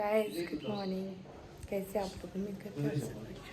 Guys good morning, कैसे आप लोग? उम्मीद करते हैं सब अच्छा।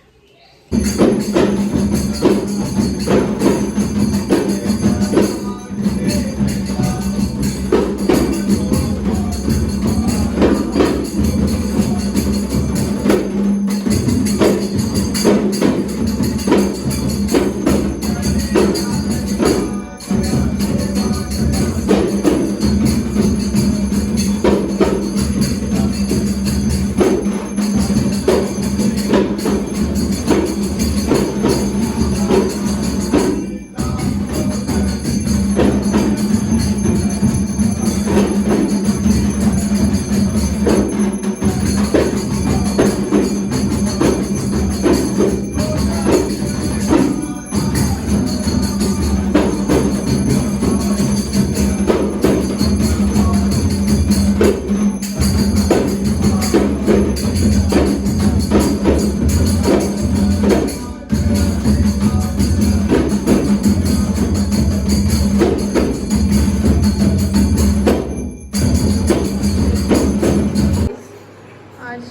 आज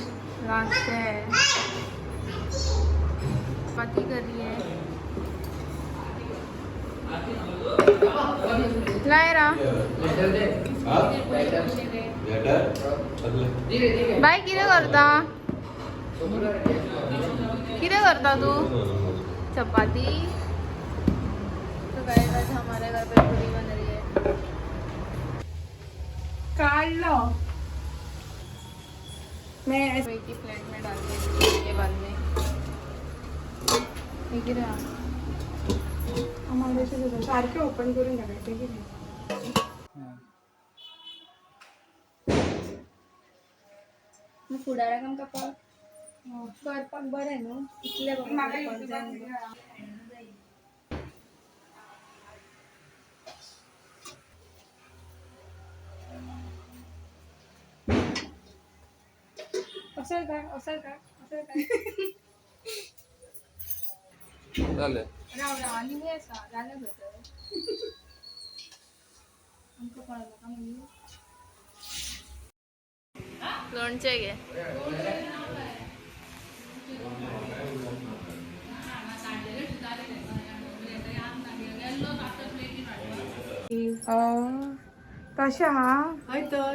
लास्ट है, चपाती कर रही है लायरा। बाय, कितें करता? कितें करता तू? चपाती। तो गाइस, आज हमारे घर पे पूरी बन रही है। काढलो मैं। एक ही प्लेट में डाल के के बाद में हे कितें आहा? आम्हाला सारखे ओपन करून दाखयते कितें। मग फुडाराक आमकां करपाक बरें न्हू इतले। म्हाका। असं काय, असं काय, असं काय? झालं। राव राव, आनी खंय आसा? जालें खंय तर? आमकां कळना मागीर। लोणचें घे। तशें हा। हय तर।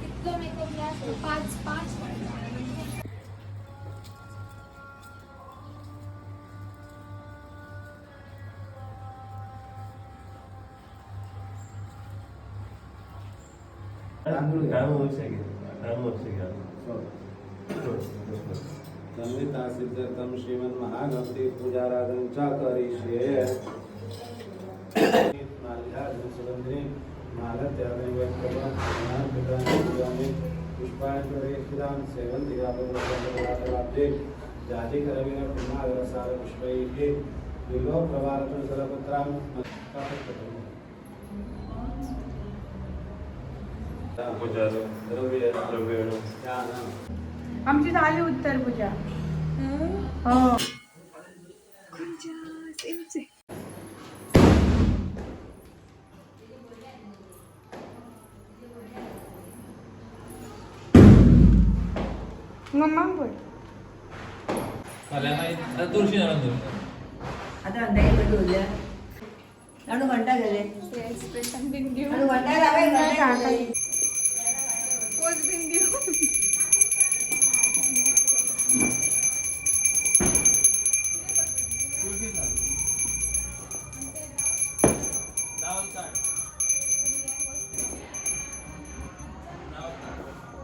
इतलो मेकअप ना, पाच पाच। संहिता सिद्ध्यर्थं श्रीमन्महागणपति पूजाराधनं च करिष्ये। माल्यार्जुन सुगन्धिनी मालत्यागैवत्प्रभां पुष्पाणि सेवन्तिकापदाब्जे जाजिकरवीर पुन्नागरसारपुष्पैः बिल्वप्रवालतुलसलपत्रां। पूजा द्रव्य द्रव्य। आमची झाली उत्तर पूजा हो। मम्मा बोल। फाल्यां मागीर तुळशी जाणून दवर। आता अंदाजे दवरल्या लाडू घंटा गेले। एक्सप्रेशन बीन घेऊन। लाडू घंटा लावाय, घंटा गेले। पोज बीन घेऊन। रावल काढ,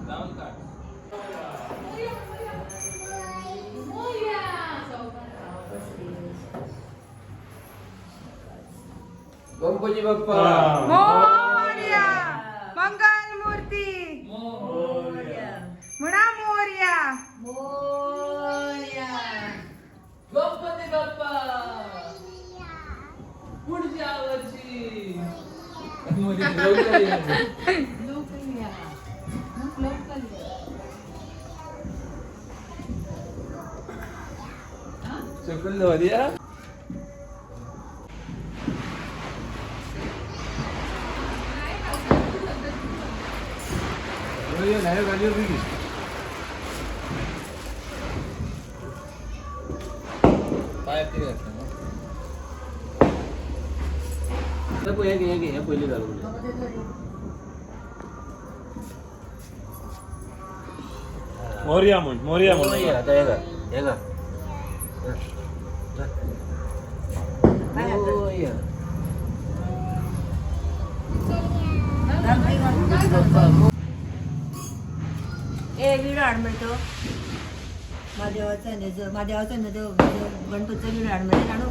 रावल काढ। गणपती बाप्पा मोरया, मंगल मूर्ती। मोरया। म्हणा मोरया। मोरया। गणपती बाप्पा, पुढच्या वर्षी लवकर ये. लवकर या, लवकर या। चुकून दवरया। पाय कितें घातला पळय हे घे हे पयलीं घालून. मोरया म्हण, मोरया म्हण. आता हे घाल, हे घाल. मोरया. ए विडो हाड मरे तो म्हादेवाचो न्ही, म्हादेवाचो न्ही तो गणपतीचो विडो हाड मरे. जाणू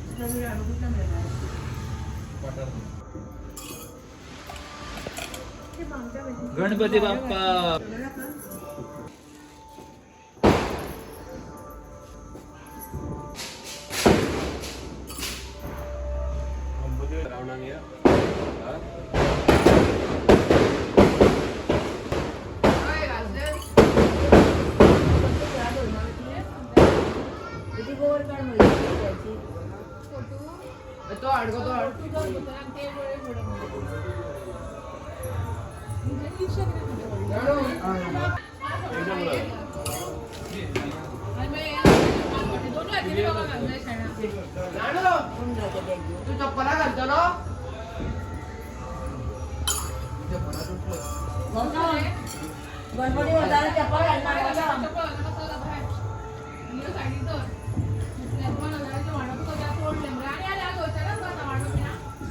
तुजो विडो हाडूं कुठला मेळटा? गणपती बाप्पा. तुजी गोवर काढ मरे त्याची. तो हाड गो, तो हाड. कोण जाता बॅग घेऊन? तू चप्पला घालतलो? गणपती वताना चप्पल घालणार वता.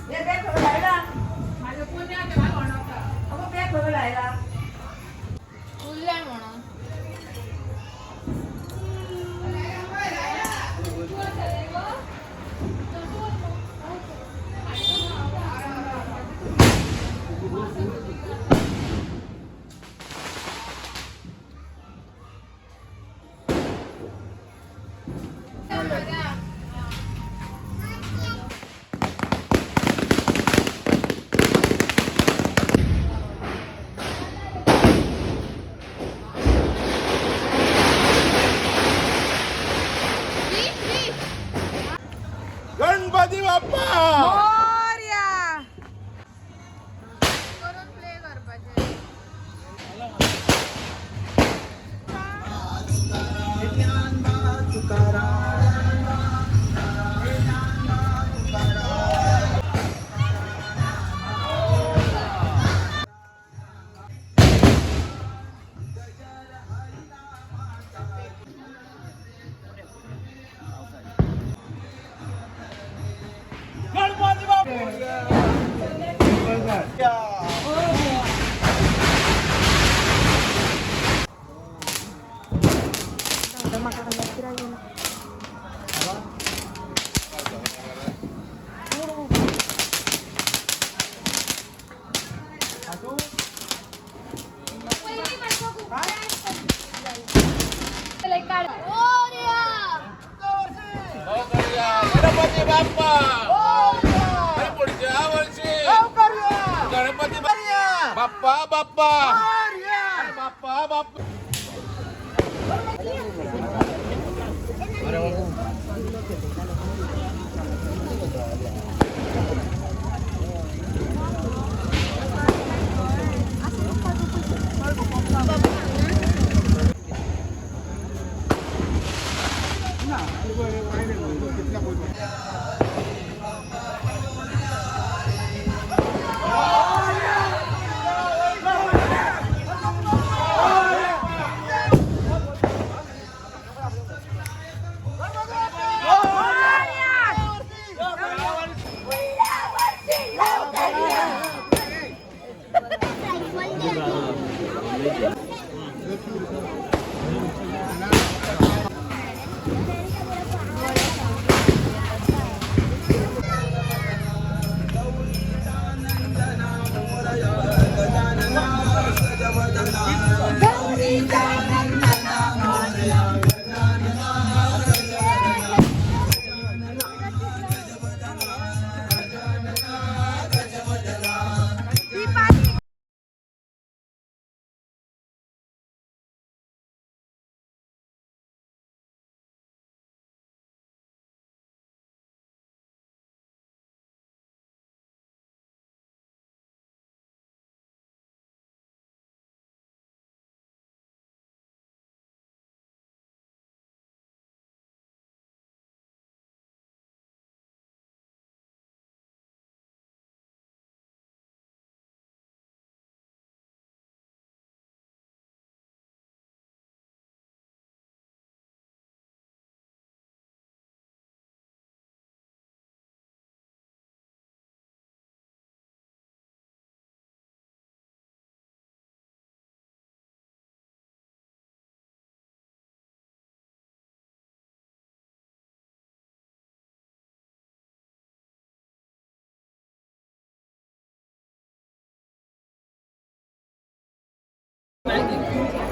हे बॅग खबर लायला, अगो बॅग खबर लायला. उरलाय म्हणून. गणपती बाप्पा. मोरया. करून प्ले करपाचें. गणपती बाप्पा. म्हाका कित्याक गेला? गणपती बाप्पा पुढच्या वर्षी. गणपती बाप्पा बाप्पा बाप्पा बाप्पा. मॅगी.